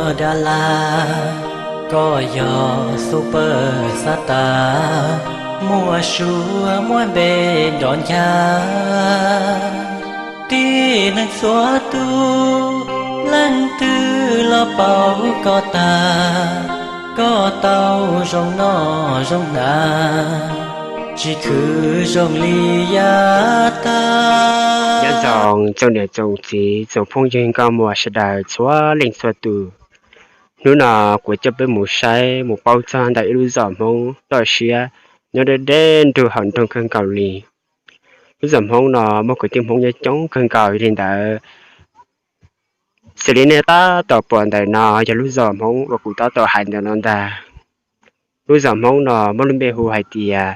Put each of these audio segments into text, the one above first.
Dab laj, koj yog super star, muaj suab muaj npe nrov ncag. Tib neeg txhua tus, leej twg los paub koj tag, koj tau zoo noj zoo hnav, tsis khwv zoo li yav tag. Nyob zoo tsoom niam tsoom txiv tsoom phooj ywg nkauj muam sawv daws txhua leej txhua tus. Hnub no kuv coj peb mus saib mus paub txog ntawm ib lub zos Hmoob toj siab nyob deb deb nrug hauv nroog kawg nkaus li. Lub zos Hmoob no muaj kwv tij Hmoob nyob coob kawg nkaus li ntawd. Xws li nej tab tom pom ntawm no yog lub zos Hmoob uas kuv tab tom hais ntawm no ntag. Lub zos Hmoob no muaj lub npe hu hais tias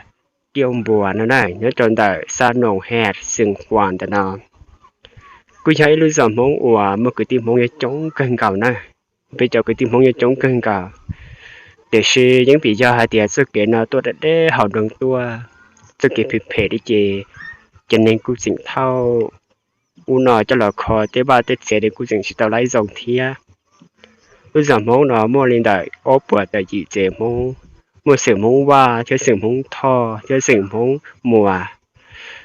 Kiauj Npuas no na, nyob rau ntawm xab Noom Hej xeem Huas ntawm no. Kuj yog ib lub zos Hmoob uas muaj kwv tij Hmoob nyob coob kawg nkaus na. Peb cov kwv tij Hmoob nyob coob kawg nkaus, tiam sis yeej vim yog hais tias txoj kev no tuaj deb deb hauv nroog tuaj, txoj kev phem phem li ces cov neeg kuj tseem thauj ub no coj los kho tej vaj tej tsev li kuj tseem tsis tau laib zoo thiab. Lub zos Hmoob no muaj li ntawm ob puas tawm yim tsev Hmoob, muaj xeem Hmoob Vaj thiab xeem Hmoob Thoj thiab xeem Hmoob Muas.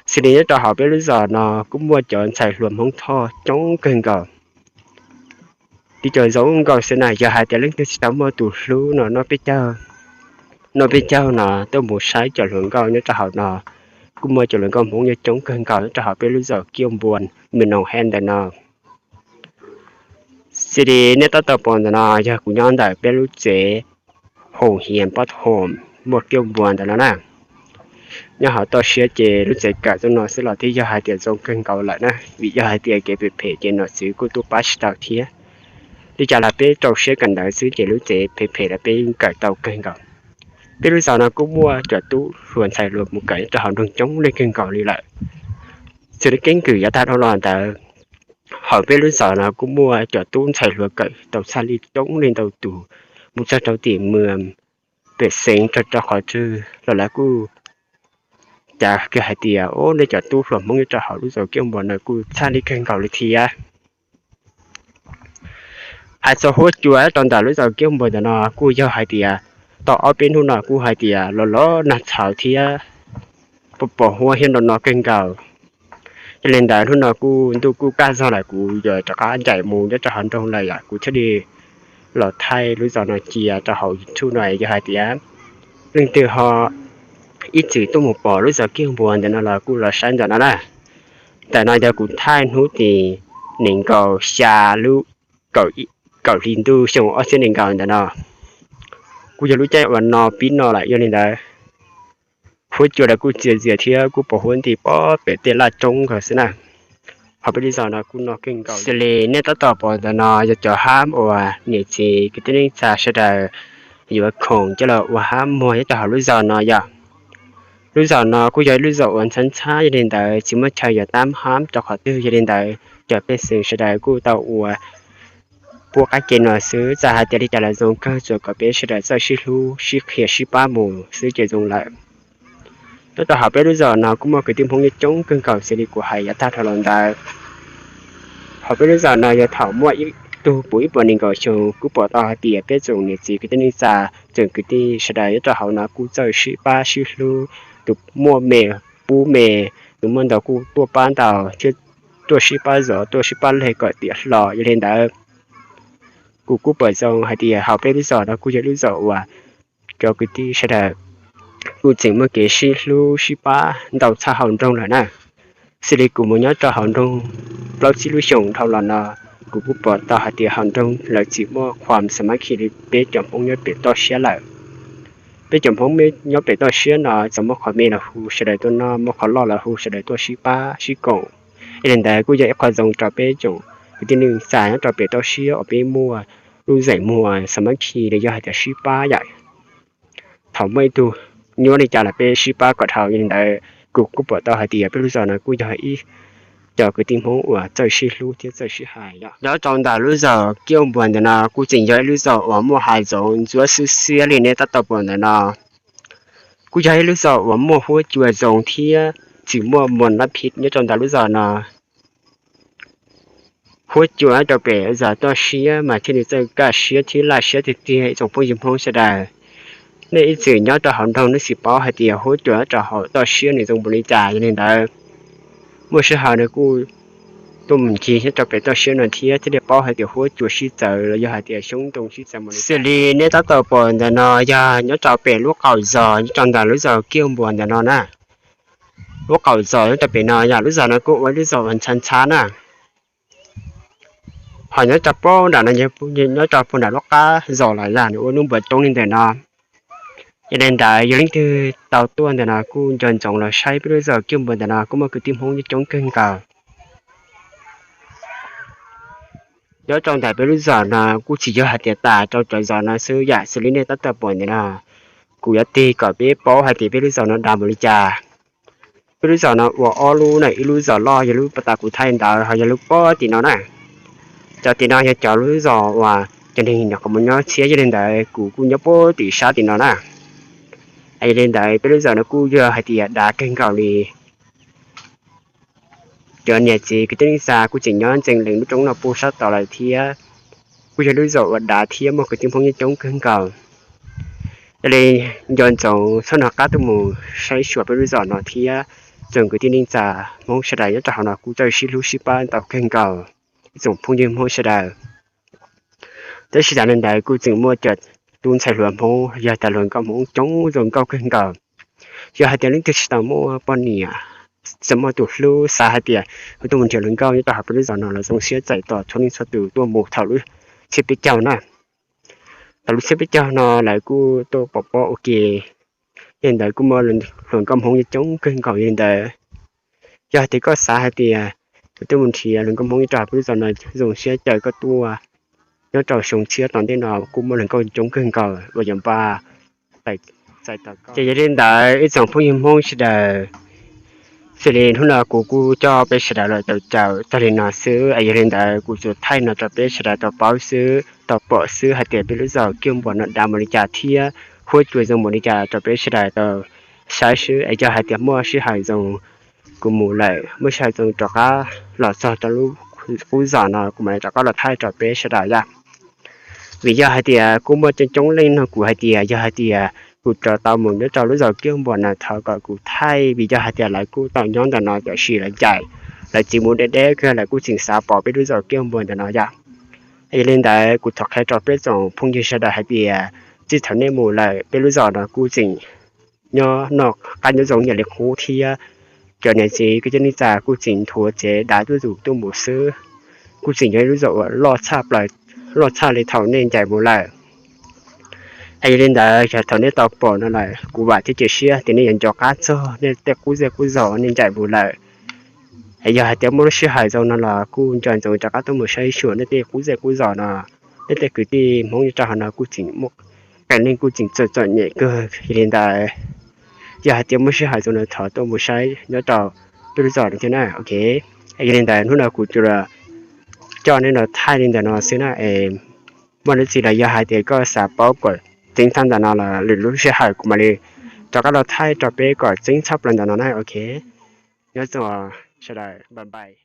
Xws li nyob rau hauv peb lub zos no kuj muaj cov ntxhais hluas Hmoob Thoj coob kawg nkaus. Tib co zoo nkauj xwb na, yog hais tias leej twg tsis tau muaj tus hlub no noj peb caug, noj peb caug no tuaj mus saib cov hluas nkauj nyob rau hauv no. Kuj muaj cov hluas nkauj Hmoob nyob coob kawg nkaus nyob rau hauv peb lub zos Kiauj Npuas, Mes Noom Hej ntawm no. Xws li nej tab tom pom ntawm no yog kuv nyob ntawm peb lub tsev Hoom Hias Pob Hoom muaj Kiauj Npuas ntawm no na. Nyob hauv toj siab ces lub tsev kawm txog no xwb los twb yog hais tias zoo kawg nkaus lawm na, vim yog hais tias kev phem phem ces nom tswv kuj tuaj pab tsis tau thiab. Li cas los peb rau siab kawm ntawv xwb ces lub tsev phem phem los peb yeej kawm tau kawg nkaus. Peb lub zos no kuj muaj cov tub hluas ntxhais hluas mus kawm nyob rau hauv nroog coob leej kawg nkaus li lawm. Xws li keeb kwm yav tag dhau los ntawd, hauv peb lub zos no kuj muaj cov tub ntxhais hluas kawm tau txhaj li coob leej ntau tus, mus txog rau tim mws, pem xeev rau rau qhov twg los lawv kuj cav kiag hais tias, o, nej cov tub hluas Hmoob nyob rau hauv lub zos Kiauj Npuas no kuj txhaj li kawg nkaus li thiab. Hais txog huab cua rau ntawm lub zos Kiauj Npuas ntawm no kuj yog hais tias tau ob peb hnub no kuj hais tias los los nag txhaum thiab pos huab thiab no no kawg nkaus. Yog li ntawd hnub no kuj ntuj kuj kaj zog lawm, kuv yuav rov qab ncaim mus nyob rau hauv nroog lawm yom, kuv thiaj li los thaij lub zos no cia rau hauv YouTube no. Yog hais tias leej twg ho ib txwm tuaj mus pom lub zos Kiauj Npuas ntawm no los kuj los saib ntawm no na. Ntawm no yog kuv thaij hnub tim nees nkaum xya lub kaum hli ntuj xyoo ob txhiab nees nkaum ntawm no. Kuj yog lub caij uas no pib no lawm, yog li ntawd huab cua los kuj txias txias thiab kuj pos huab nti pob pem tej laj roob nkaus xwb na. Hauv peb lub zos no kuj no kawg nkaus. Xws li nej tab tom pom ntawm no yog cov hab uas niam txiv kwv tij neej tsa sawv daws yuav khoom coj los ua hab muag nyob rau hauv lub zos no yom. Lub zos no kuj yog ib lub zos uas ntxhab ntxhab, yog li ntawd tsis muaj chaw yuav tab hab rau qhov twg, yog li ntawd cov pej xeem sawv daws kuj tau ua puab qab ke no xwb. Txawm hais tias li cas los zoo kawg, tsuas kom peb sawv daws txawj sib hlub sib qhia sib pab mus xwb ces zoo lawm. Nyob rau hauv peb lub zos no kuj muaj kwv tij Hmoob nyob coob kawg nkaus xws li kuv hais yav tag dhau los ntawd. Hauv peb lub zos no yog thaum muaj ib tug puv ib puas nees nkaum xyoo kuj pom tau hais tias peb tsoom niam txiv kwv tij neej tsa, tsoom kwv tij sawv daws nyob rau hauv no kuj txawj sib pab sib hlub, tus muaj me pub me, tus muaj ntau kuj tuaj pab ntau thiab, tuaj sib pab zov tuaj sib pab leg kom tiav hlo. Yog li ntawd kuv kuj pom zoo hais tias hauv peb lub zos no kuj yog lub zos uas cov kwv tij sawv daws kuj tseem muaj kev sib hlub sib pab ntau tshaj hauv nroog lawm na. Xws li kuv mus nyob rau hauv nroog plaub tsib lub xyoos dhau los no, kuv kuj pom tau hais tias hauv nroog lawv tsis muaj qhuam xa mab khi li peb cov Hmoob nyob pem toj siab lawm. Peb cov Hmoob nyob pem toj siab no txawm muaj qhov me los hu sawv daws tuaj noj, muaj qhov loj los hu sawv daws tuaj sib pab sib koom. Yog li ntawd kuj yog ib qho zoo rau peb tsoom kwv tij neej tsa nyob rau pem toj siab uas peb muaj lub zeem muag xa mab khi los yog hais tias sib pab yom. Thaum muaj ib tug nyuaj li cas los peb sib pab kom dhau. Yog li ntawd kuv kuj pom tau hais tias peb lub zos no kuj yog ib cov kwv tij Hmoob uas txawj sib hlub thiab txawj sib hais yom. Nyob rau ntawm lub zos Kiauj Npuas ntawm no kuj tseem yog ib lub zos uas muaj hav zoov ntsuab xwb xiab li nej tab tom pom ntawm no. Kuj yog ib lub zos uas muaj huab cua zoo thiab tsis muaj mos lab phiv nyob rau ntawm lub zos no. huab cua rau pem zos toj siab mas thiaj li txawj kaj siab thiab laj siab tiag tiag ib tsoom phooj ywg Hmoob sawv daws. Nej ib txwm nyob rau hauv nroog nej xij paub hais tias huab cua rau hauv toj siab nws zoo npaum li cas. Yog li ntawd, muaj sij hawm nws kuj tuaj mus ncig nyob rau pem toj siab no thiab thiaj li paub hais tias huab cua sib txawv los yog hais tias xyoob ntoo sib txawv mus li. Xws li nej tab tom pom ntawm no yog nyob rau pem lub qaum zos nyob rau ntawm lub zos Kiaj Npuas ntawm no na. Lub qaum zos nyob rau pem no yog lub zos no kuj ua lub zos uas ntxhab ntxhab na. Ho nyob rau pem nram no, nyob rau pem nram lub qab zos los yog nws ua lub npuas coob li ntawm no. Yog li ntawd yog leej twg tau tuaj ntawm no kuj nco ntsoov los saib peb lub zos Kiaj Npuas ntawm no kuj muaj kwv tij Hmoob coob coob kawg nkaus. Nyob rau ntawm peb lub zos no kuj tsis yog hais tias tas rau cov zos no xwb, yam xws li nej tab tom pom ntawm no. Kuv yuav tig kom peb paub hais tias peb lub zos no dav npaum li cas. Peb lub zos no ua ob lub na, ib lub zos loj yog lub pas tas kuv thaij ntawd, ho yog lub pob tim no na. Cov tim no yog cov lub zos uas cov neeg nyuam qhuav mus nyob tshiab, yog li ntawd kuv kuj nyob pob tim sab tim no na. Yog li ntawd peb lub zos no kuj yog hais tias dav kawg nkaus li. Cov niam txiv kwv tij neej tsa kuj tseem nyob ntxeev lees lub roob no puag sab tod lawm thiab. Kuj yog lub zos uas dav thiab muaj kwv tij Hmoob coob coob kawg nkaus. Yog li nco ntsoov txhob hnov qab tuaj mus saib xyuas peb lub zos no thiab. Tsoom kwv tij neej tsa Hmoob sawv daws nyob rau hauv no kuj txawj sib hlub sib pab ntau kawg nkaus ib tsoom phooj ywg Hmoob sawv daws. Tab sis tas li ntawd kuj tseem muaj cov tub ntxhais hluas Hmoob yog tas hluas nkauj Hmoob coob zoo nkauj kawg nkaus. Yog hais tias leej twg tsis tau muaj poj niam, tsis tau muaj tus hlub, xav hais tias kuv tuaj mus nrhiav hluas nkauj nyob rau hauv peb lub zos no los zoo siab txais tos txhua leej txhua tus tuaj mus thaum lub tsiab peb caug na. Thaum lub tsiab peb caug no lawv kuj tuaj pov pob ua ke. Yog li ntawd kuj muaj hluas nkauj Hmoob coob kawg nkaus. Yog li ntawd, yog hais tias koj xav hais tias kuv tuaj mus nrhiav hluas nkauj Hmoob nyob rau hauv peb lub zos no zoo siab caw koj tuaj. Nyob rau xyoo tshiab tom ntej no kuj muaj hluas nkauj coob kawg nkaus uas yuav npaj txais tos koj. Ces yog li ntawd ib tsoom phooj ywg Hmoob sawv daws, xws li hnub no kuv kuj coj peb sawv daws los caum caum tag li no xwb. Yog li ntawd kuv tsuas thaij no rau peb sawv daws tau paub xwb, tau pom xwb hais tias peb lub zos Kiaj Npuas no dav npaum li cas thiab huab cua zoo npaum li cas rau peb sawv daws tau saib xwb. Es yog hais tias muaj sij hawm zoo kuv mus lawm, muaj sij hawm zoo rov qab los txog rau lub qub zos no kuv mam li rov qab los thaij rau peb sawv daws yom. Vim yog hais tias kuj muaj coob coob leej nug kuv hais tias yog hais tias kuv rov tau mus nyob rau lub zos Kiaj Npuas no thov kom kuv thaij, vim yog hais tias lawv kuj tau nyob ntawm no tiam sis lawv ncaim, lawv txiv mus deb deb kawg, lawv kuj tseem xav pom peb lub zos Kiaj Npuas ntawm no yom. Yog li ntawd kuv thov qhia rau peb tsoom phooj ywg sawv daws hais tias txij thaum nej mus lawm peb lub zos no kuj tseem nyob noj qab nyob zoo ib yam li qub thiab. Cov niam txiv kwv tij neej tsa kuj tseem nthuav tsev dav tuaj zus tuaj mus xwb, kuj tseem yog ib lub zos uas loj tshaj plaws, loj tshaj li thaum nej ncaim mus lawm. Es yog li ntawd yog thaum nej tau pom no lawm kuv vam thiab cia siab tias nej yuav nco qab txog nej tej qub zej qub zos uas nej ncaim mus lawm. Es yog hais tias muaj lub sij hawm zoo no los kuj nco ntsoov rov qab tuaj mus saib xyuas nej tej qub zej qub zos no. Nej tej kwv tij Hmoob nyob rau hauv no kuj tseem muaj qee leej kuj tseem txom txom nyem kawg. Yog li ntawd, yog hais tias muaj sij hawm zoo no thov tuaj mus saib nyob rau peb lub zos no thiab na. Ok, yog li ntawd hnub no kuv tsuas coj nej los thaij li ntawm no xwb na. Es muaj dab tsi los yog hais tias koj xav paub kom tseeb tshaj ntawm no los lwm lub sij hawm kuv mam li rov qab los thaij rau peb kom tseeb tshaj plaws ntawm no na. Ok, nyob zoo sawv daws, bye bye.